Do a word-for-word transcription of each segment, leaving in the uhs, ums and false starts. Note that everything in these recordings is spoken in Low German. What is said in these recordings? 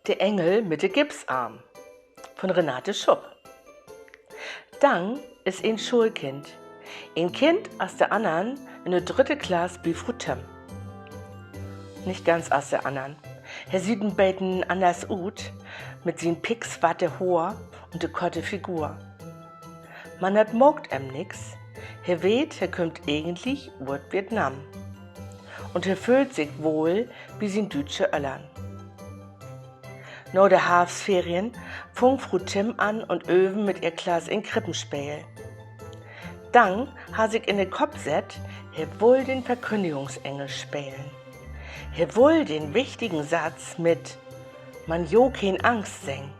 De Engel mit de Gipsarm, von Renate Schupp. Dang is en Schoolkind. En Kind as de annern in de drütte Klass bi Fru Timm. Nich ganz as de annern. He süht en beten anners ut, mit sien pickswatte Hoor un de korte Figur. Man dat maakt em nix. He weet, he kümmt egentlich ut Vietnam. Un he föhlt sik wohl bi sien düütsche Öllern. Na de Harvstferien fung Fru Timm an un öven mit ehr Klass en Krippenspeel. Dang harr sik in de Kopp sett, he wull den Verkünnigungsengel spelen. He wull den wichtigen Satz mit Man jo keen Angst seggen.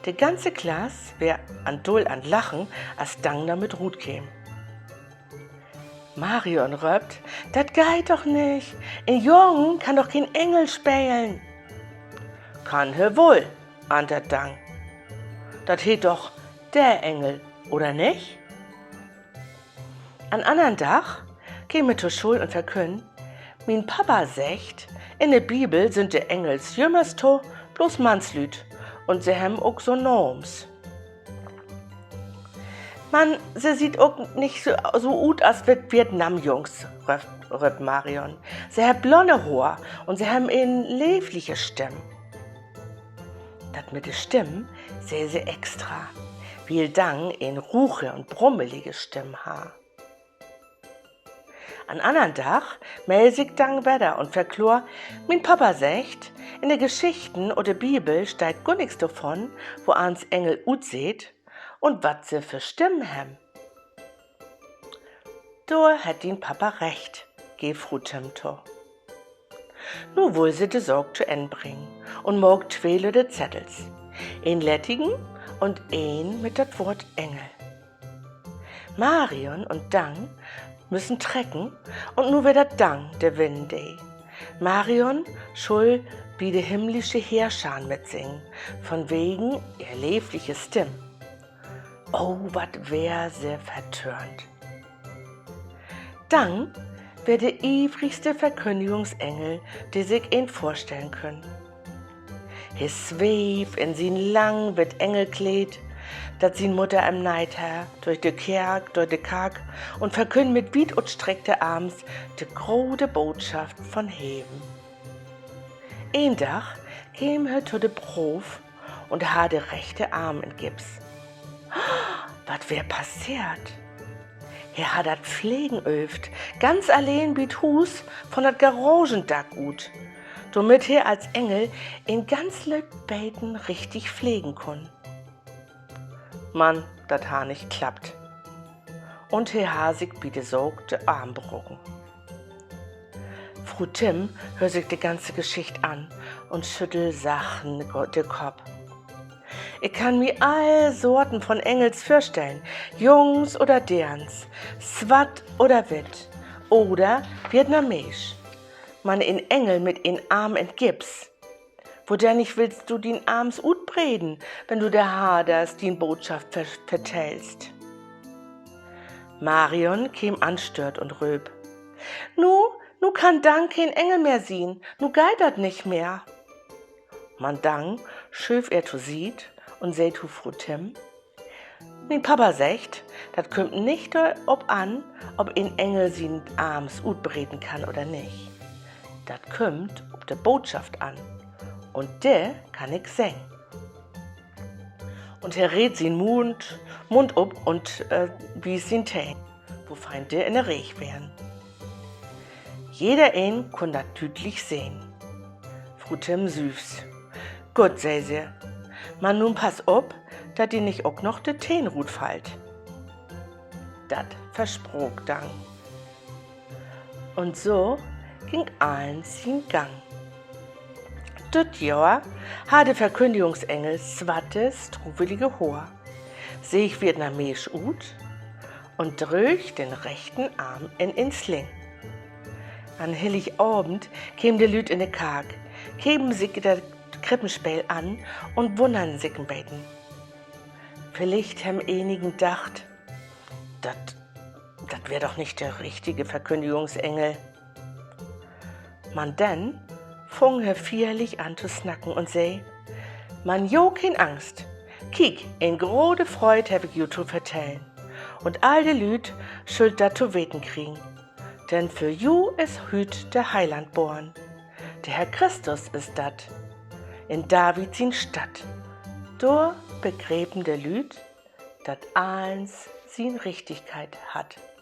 De ganze Klass weer an dull an Lachen, as Dang dormit rutkeem. Marion röppt: Dat geiht doch nich! En Jung kann doch keen Engel spelen! Kann he wull, antert Dang. Dat heet doch de Engel, oder nich? An annern Dag keem he to School un verkünn: Mien Papa seggt, in de Bibel sünd de Engels jümmers to blots Mannslüüd un se hebben ok so Naams. Man se seht ok nich so, so ut as Viet-, Vietnam-Jungs, röppt, röppt Marion. Se hebbt blonne Hoor un se hebben en leevliche Stimm. Dat mit de Stimm sä se extra, wiel Dang en ruge un brummelige Stimm harr. An annern Dag mell sik Dang wedder un verkloor: Mien Papa seggt, in de Geschichten ut de Bibel steiht gor nix dorvon, woans Engel utseht un wat se för Stimmen hebben. Dor hett dien Papa recht, geev Fru Timm to. Nu wull se de Saak to Enn bringen un maak twee lütte Zettels, en leddigen un en mit dat Woort Engel. Marion un Dang müssen trecken, un nu weer dat Dang, de winnen dee. Marion schull bi de himmlische Heerscharen mitsingen, vonwegen ehr leevliche Stimm. Oh, wat weer se vertöörnt! Dang weer de ivrigste Verkünnigungsengel, de sik een vörstellen kunn. He sweev in sien lang witt Engelkleed, dat sien Mudder em neiht harr, dör de Kerk, dör de Kark un verkünn mit wiet utstreckte Arms de grote Bootschaft von Heven. Een Dag keem he to de Proov un harr de rechte Arm in Gips. Wat weer passeert? He harr dat Flegen öövt, ganz alleen bi't Huus, von dat Garagendack ut, dormit he as Engel en ganz lütt beten richtig flegen kunn. Man dat harr nich klappt. Un he harr sik bi de Saak de Arm braken. Fru Timm höör sik de ganze Geschicht an un schüttel sacht de Kopp. Ik kann mi all Sorten von Engels vörstellen, Jungs oder Deerns, swatt oder witt oder vietnameesch. Man en Engel mit en Arm in Gips. Wodennig willst du dien Arms utbreden, wenn du de Harders dien Bootschaft ver-, vertellst? Marion keem anstört un rööp: Nu, nu kann Dang keen Engel mehr sien, nu geiht dat nich mehr. Man Dang schööv ehr to Siet un sä to Fru Timm: Mien Papa seggt, dat kümmt nich dorop an, of en Engel sien Arms utbreden kann oder nich. Dat kümmt op de Bootschaft an. Un de kann ik seggen. Un he reet sien Mund, Mund op un, äh, wies sien Tehn, wofein de in de Reeg weren. Jedereen kunn dat düütlich sehn. Fru Timm süüfz. Goot, sä se, man nu pass op, dat di nich ok noch de Tehn rutfallt. Dat versprook Dang. Un so ging allens sien Gang. Düt Johr harr de Verkünnigungsengel swatte, struwelige Hoor, seeg vietnameesch ut un dröög den rechten Arm in en Sling. An Hilligavend kemen de Lüüd in de Kark, keken sik dat Krippenspeel an un wunnern sik en beten. Villicht hebben enigen dacht: Dat, dat weer doch nich de richtige Verkünnigungsengel. Man denn fung he fierlich an to snacken un sä: Man jo keen Angst. Kiek, en grote Freud heff ik ju to vertellen. Un all de Lüüd schüllt dat to weten kriegen. Denn för ju is hüüt de Heiland boren. De Herr Christus is dat. In David sien Stadt. Dor begrepen de Lüüd, dat allens sien Richtigkeit harr.